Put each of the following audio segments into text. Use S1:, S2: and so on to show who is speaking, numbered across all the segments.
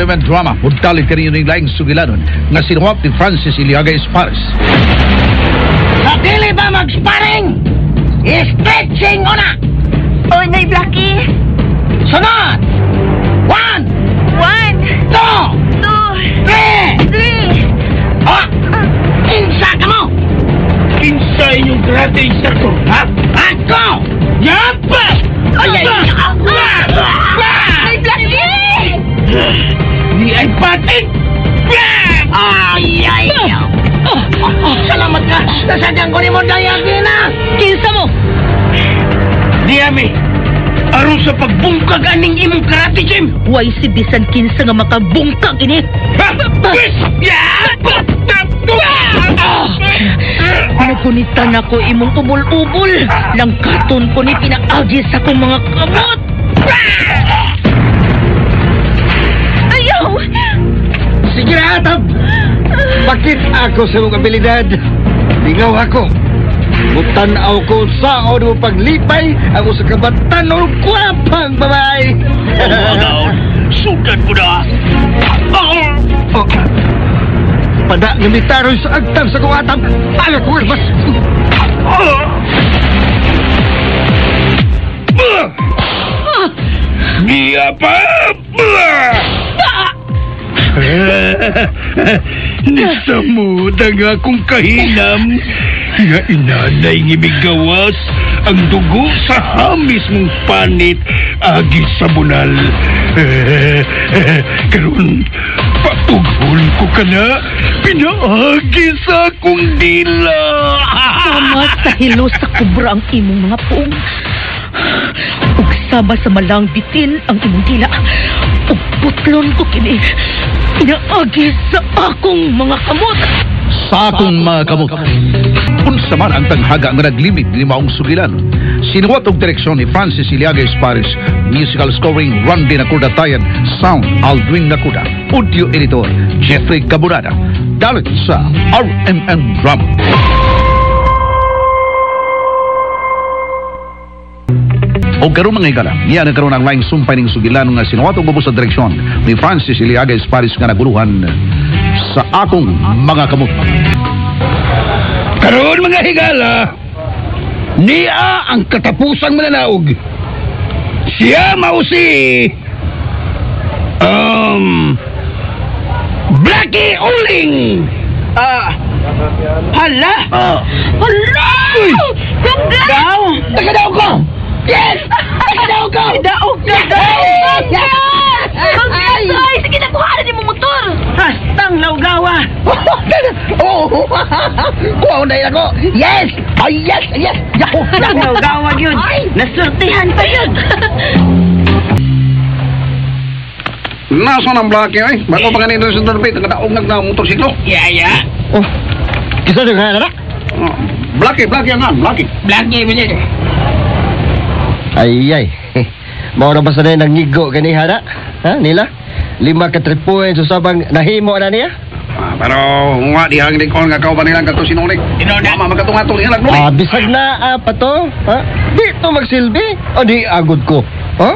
S1: RMN Drama, mudalit kaninyo ning laing sugilanon nga sinuwat ni Francis Iliaga Espares.
S2: Sa dili ba mag-sparring? Stretching una!
S3: Oy, Nay Blackie!
S2: Sunod! One,
S3: One,
S2: two,
S3: two,
S2: three!
S3: three!
S2: Oh! Kinsa ka mo?
S4: Kinsa inyong karate instructor, ha?
S2: Ako!
S4: Yapa!
S2: Ay, ay, ay!
S3: Nay Blackie!
S4: Ni ay patit!
S2: Ay, ay! Salamat ka! Nasadyang ko ni mo dayagina!
S3: Kinsa mo?
S4: Diami, aron sa pagbungkag aning imong karate gym!
S3: Way si bisan kinsa nga makabungkag ini.
S4: Ha? Pwes! Yapa!
S3: Nagunitan ako imong ubol-ubol. Langkaton ko ni pinaagi sa akong mga kamot. Ayaw!
S5: Sige na, Atab! Bakit ako sa mong abilidad? Lingaw ako. Mutanaw ko saon mo paglipay ang usa ka batan-ong gwapang babae.
S4: Agaon, sugad ko na!
S5: Oh. Pada nga mitaroy sa agtang sa kong atam. Aga ko mas.
S4: Giapa! Nisamod ang akong kahinam nga inanay ng ibigawas ang dugo sa hamis mong panit agi sa bunal. Karon papughon ko ka na, pinaagi sa akong dila.
S3: Sama sa hilo sa kubra ang imong mga puong. Ug sama sa malang bitin ang imong dila. Ug putlon ko kini. Pinaagi sa akong mga kamot.
S1: Sa akong mga kamot. Unsa man ang tanghaga nga naglimit ni maong sugilan. Sinuwat og direksyon ni Francis Iliaga Espares, musical scoring Randy Nakuda Tayan, sound Aldwin Nakuda, audio editor Jeffrey Caburada. Dalit sa RMN Drama. O karon mga higala, niya nagkaroon ang laing sumpay ning sugilan nga sinuwat og ubos sa direksyon ni Francis Iliaga Espares nga naguluhan sa akong mga kamot.
S4: Karon mga higala, niya ang katapusang mananaog. Siya mao si Blackie Uling.
S2: Hala!
S3: Hala! Congrats!
S2: Daw! Tagadaw ko! Yes! Tagadaw ko!
S3: Daog ka! Daog ka! Congrats! Ay, sige na, kuha na ni mo motor!
S2: Hastang laugawa! Oh! Kuha na ako! Yes! Ay, yes! Yes! Yahoo! Laugawa yun! Nasurtihan pa yun!
S1: Nasa ng Blackie ay? Bago pa kanina sa Darby, nagkadaog nag na motorsiklo.
S2: Yeah, yeah.
S5: Oh. Kisa na nga na.
S1: Oh, Blackie, Blackie ang Blackie.
S2: Blackie, bilis.
S5: Ay ay. Mao ra ba sa nangigo ganiha na? Ha nila? 5 ka 3 points usabang nahimo na niya.
S1: Pero nga di hang likon nga kauban nilang kadto sinunik. Mama magkatungatong niya lang.
S5: Ah, bisag na pa to. Ha? Di to magsilbi. O di agod ko. Ha?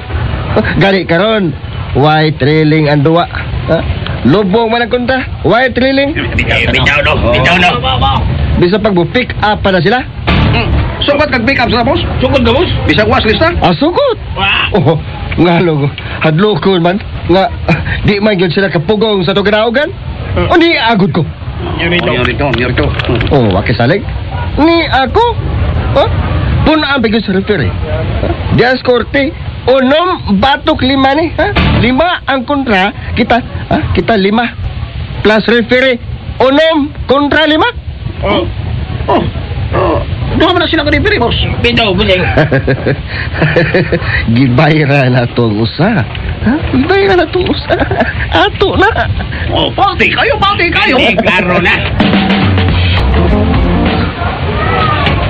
S5: Gani karon, why trailing ang duwa? Ha? Lubong man ang kontra. Why trailing?
S4: Bitaw no, bitaw no.
S5: Bisag pag pick up pa na sila.
S1: Sukat kag pick up sa boss?
S4: Sugod ka, boss?
S1: Bisag was lista?
S5: Ah, sugot. Oh, nga logo. Hadlokon man nga di man gyud sila kapugong sa tuganaugan. O di agod ko.
S1: Nyorito, nyorito.
S5: Oh, wakisalig. Ni ako. Oh, punaan pa gyud sa referee. Dias Corte, unom batok 5 ni, ha? 5 ang kontra kita, ha? Kita 5 plus referee, unom kontra 5.
S1: Oh. Oh. Oh. Duha man na sila ka referee, boss.
S2: Bitaw, bilis.
S5: Gibayra na tong usa. Ha? Gibayra na tong usa. Ato na.
S1: Oh, party kayo, party kayo.
S2: Eh, klaro na.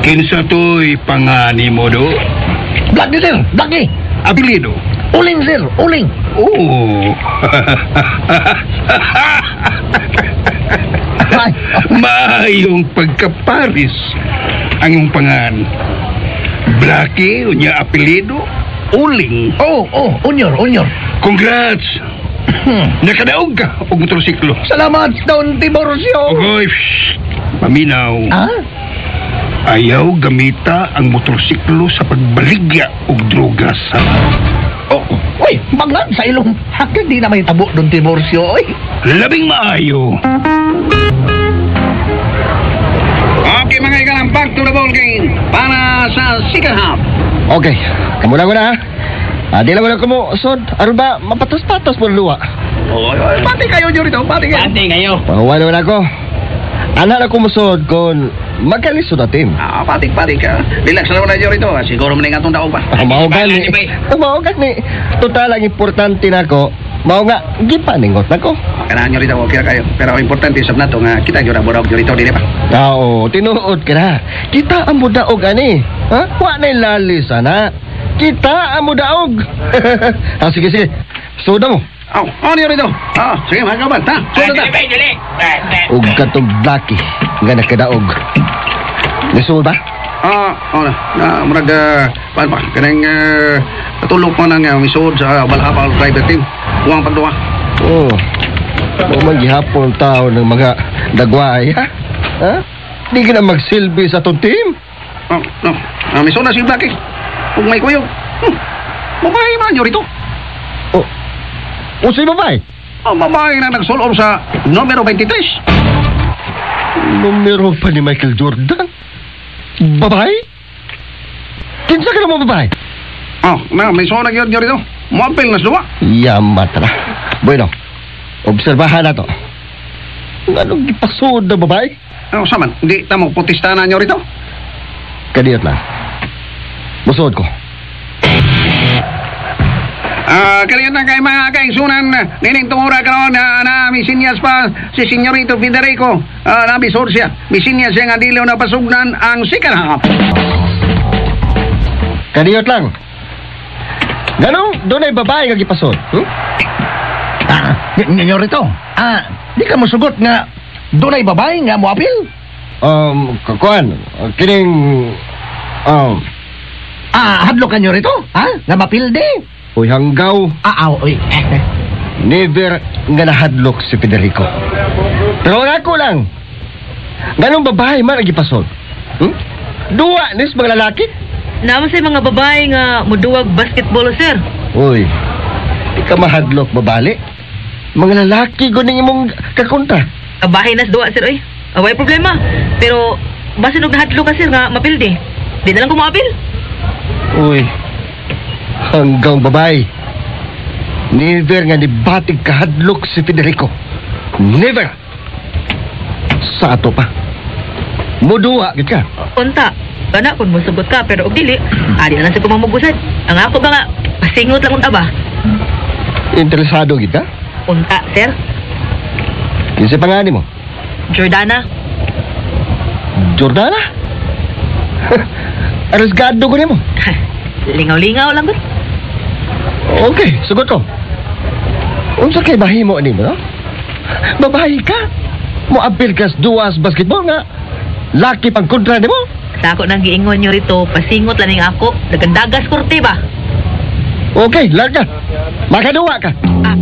S4: Kinsa to'y pangani mo do?
S2: Blackie, sir! Blackie!
S4: Apelido?
S2: Uling, sir! Uling!
S4: Oh. Maayong pagkaparis ang iyong pangan. Blackie, unya apelido, Uling.
S2: Oh, oh, unyor, unyor.
S4: Congrats! Nakadaog ka og motorsiklo.
S1: Salamat, Don Tiburcio.
S4: Ogoy, paminaw.
S1: Ha?
S4: Ayaw gamita ang motorsiklo sa pagbaligya og droga sa...
S1: Oh, uy, banglan sa ilong. Hakil di na may tabo, Don Tiburcio, oy.
S4: Labing maayo.
S2: Okay mga ikalang, back to the ball game para sa second half.
S5: Okay, kamuna ko na ha. Di lang ko na kumo, sod. Aron ba, mapatas-patas mo luwa.
S1: Oy, oy, pati kayo nyo rito, pati kayo.
S2: Pati kayo.
S5: Pahuwalo na ako. Ana na kumusod kung magkalisod na team.
S2: Ah, pati ka. Relax na naman na rito. Siguro mo na nga itong daog pa.
S5: Mao gani. Mao gani. Total ang importante nako, mao nga gipaningot nako.
S2: Kailangan nyo rito, okay kayo. Pero ang importante sa nato nga kita nyo na burog nyo rito, dili pa.
S5: Oo, tinuod ka na. Kita ang mudaog ani. Ha? Wa na lali sana. Kita ang mudaog. Ah, sige, sige. Suda mo.
S2: Oh, ano nyo rito? Ah, sige mga kaban, ta. Suda ta.
S5: Ug katong Blackie nga nakadaog. Nisud ba?
S2: Ah, oh na, murag paano pa? Kanang natulog ko nang misod sa Balhabal driver team. Uwang pagduwa.
S5: Oh. Mao man gihapon tao ng mga dagway, ha? Ha? Di ka na magsilbi sa atong team.
S2: Oh, no. Misod na si Blackie. Ug may kuyog. Babae man nyo rito.
S5: Oh. Unsay babae?
S2: Oh, babae na nagsulor sa numero 23.
S5: Numero pa ni Michael Jordan? Babae? Kinsa ka na mo babae?
S2: Oh, na, may sona gyud nyo rito. Moapil na sa duwa.
S5: Yamat na. Bueno, obserbahan na to. Anong gipasuod na babae?
S2: Oh, saman, di ta mo protesta na nyo rito.
S5: Kadiyot lang. Musuod ko.
S2: Kaya na kay mga kaigsunan, nining tumura karon na may sinyas pa si Senyorito Federico. Nabisod siya. May sinyas siya nga dili na pasugnan ang second half.
S5: Kadiyot lang. Ganong doon ay babae nga gipasod.
S1: Ah, nyo rito. Ah, di ka mosugot nga dunay babae nga moapil?
S5: Kuan, kining
S1: Hadlo ka nyo rito? Ha? Nga mapilde?
S5: Uy, hanggaw.
S1: Ah, aw, uy.
S5: Never nga nahadlok si Federico. Pero ang ako lang. Ganong babae man ang gipasod. Duwa nis mga lalaki?
S3: Naman sa mga babae nga muduwag basketball, sir.
S5: Uy, di ka mahadlok babali. Mga lalaki guning imong kakontra.
S3: Kabahay nas duwa, sir, oy. Away problema. Pero basin og nahadlok ka, sir, nga mapildi. Di na lang ko moapil.
S5: Uy, hanggang babae. Never nga nibatig kahadlok si Federico. Never. Sa ato pa. Muduwa, gid ka.
S3: Unta. Kana kung mosugot ka pero og dili, adi na lang sa kumamugusad. Ang ako ba nga pasingot lang unta ba?
S5: Interesado gid ka?
S3: Unta, sir.
S5: Kinsa pangani mo?
S3: Jordana.
S5: Jordana? Arisgado ko nimo.
S3: Lingaw-lingaw lang gud.
S5: Okay, sugot ko. Unsa kay bahimo nimo, no? Babae ka. Moapil ka sa duwas basketball nga. Laki pang kontra nimo.
S3: Sa ako nang giingon nyo rito, pasingot lang ning ako. Dagandagas korte ba?
S5: Okay, larga. Makaduwa ka.
S3: Ah.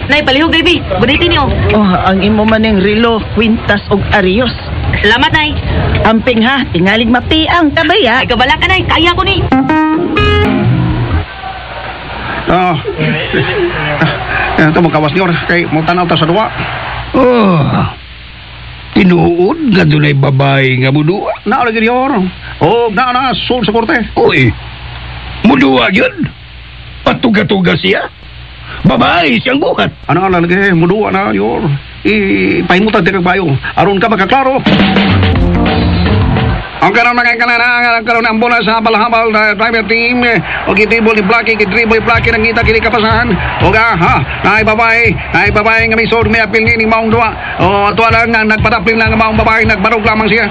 S3: Nay, palihog, baby. Gunitin niyo.
S6: Oh, ang imo maning relo, kwintas og arios.
S3: Salamat, Nay.
S6: Amping ha, tingalig mapiang kabaya.
S3: Ay, kabala ka, Nay. Kaya ko ni.
S2: Oh. Ito mo kawas niyo kay mo tanaw ta sa duwa.
S4: Oh. Tinuod nga dunay babae nga muduwa.
S2: Naa lagi niyo. Oh, naa na sul sa korte.
S4: Uy, muduwa yun. Patuga-tuga siya. Babae siyang buhat.
S2: Ano nga lagi muduwa na yor. Ipahimutan ti kag bayo. Aron ka makaklaro. Ang karon mga kalan karon ang bola sa habal-habal na driver team. O gidribble ni Blackie, gidribble ni Blackie nangita kini kapasahan. O aha, naay babae nga may sword may apil ni maong duwa. O ato lang nga nagpadapil na nga maong babae nagbarog lamang siya.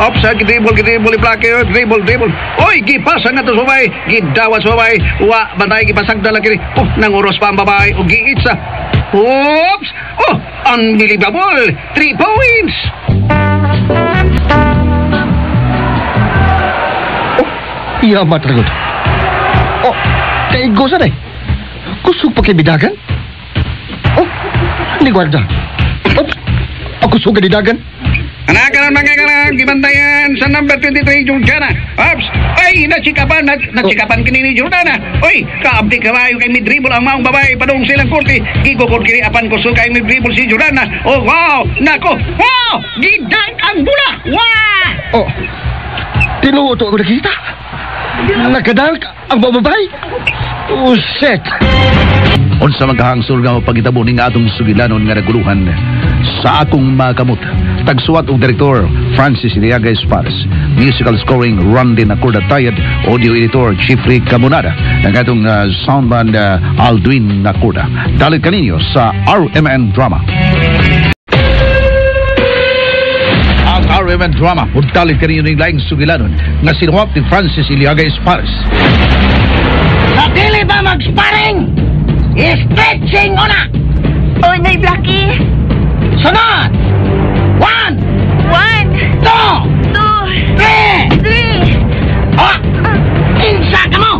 S2: Ops, gidribble ni Blackie, dribble. Oy, gipasa nga to sa babae, gidawat sa babae. Wa bantay gipasagda lang kini. Oh, nanguros pa ang babae o giitsa. Oops! Oh, unbelievable! 3 points!
S5: Iya, matragot. Oh, Kaigosan eh. Kusog pa kay bidagan? Oh, ni gwarda. Oh, ako kusog ka didagan.
S2: Anak karon mga karan, gibantayan sa number 23 Georgiana. Ops, ay natsikapan, natsikapan kini ni Jordana. Oy, kaabdi kabayo kay midribble ang maong babae padung silang korte. Gigukod kini apan kusog kay midribble si Jordana. Oh, wow, nako. Wow, gidang ang bula. Wow!
S5: Oh, tinuo to ako nakita. Nakadalk ang babae. Oh, shit.
S1: Unsa man kahangsol nga pagitabo ning atong sugilanon nga naguluhan sa akong mga kamot. Tagsuwat og direktor Francis Iliaga Espares. Musical scoring Randy Nacorda Tayad, audio editor Jeffrey Camonada, ang atong soundman Aldwin Nacorda. Dalit kaninyo sa RMN Drama. Ang RMN Drama, dalit kaninyo ning laing sugilanon nga sinuwat ni Francis Iliaga Espares.
S6: Sa dili ba mag-sparring? Stretching una!
S3: Oy, Nay Blackie!
S6: Sunod! 1,
S3: 1,
S6: 2,
S3: 2,
S6: 3!
S3: 3!
S6: Oh! Kinsa ka mo?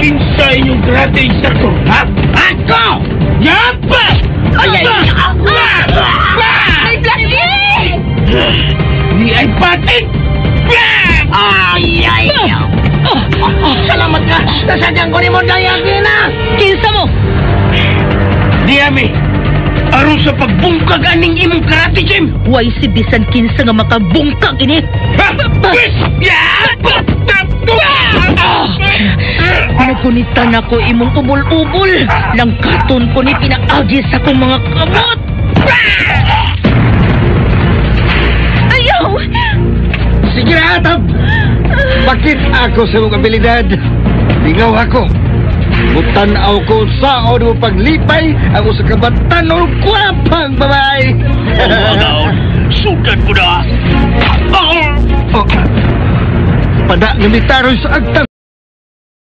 S4: Kinsa inyong karate instructor, ha?
S6: Ako!
S4: Yapa!
S6: Ay, ay!
S3: Nay Blackie!
S4: Ni ay patin!
S6: Ay, ay! Salamat ka! Nasadyang ko ni mo dayagin na!
S3: Kinsa mo?
S4: Diami! Aron sa pagbungkag aning imong karate gym!
S3: Way si bisan kinsa nga makabungkag ini.
S4: Ha? Pwes! Yapa!
S3: Nagunitan ako imong ubol-ubol. Langkaton ko ni pinaagi sa akong mga kamot. Ayaw!
S5: Sige na, Atab. Bakit ako sa mong abilidad? Lingaw ako. Mutanaw ko sa mo paglipay ang usa ka batanon kwapang babae.
S4: Sudan ko na!
S5: Oh. Pada nga mitaroy sa agtang.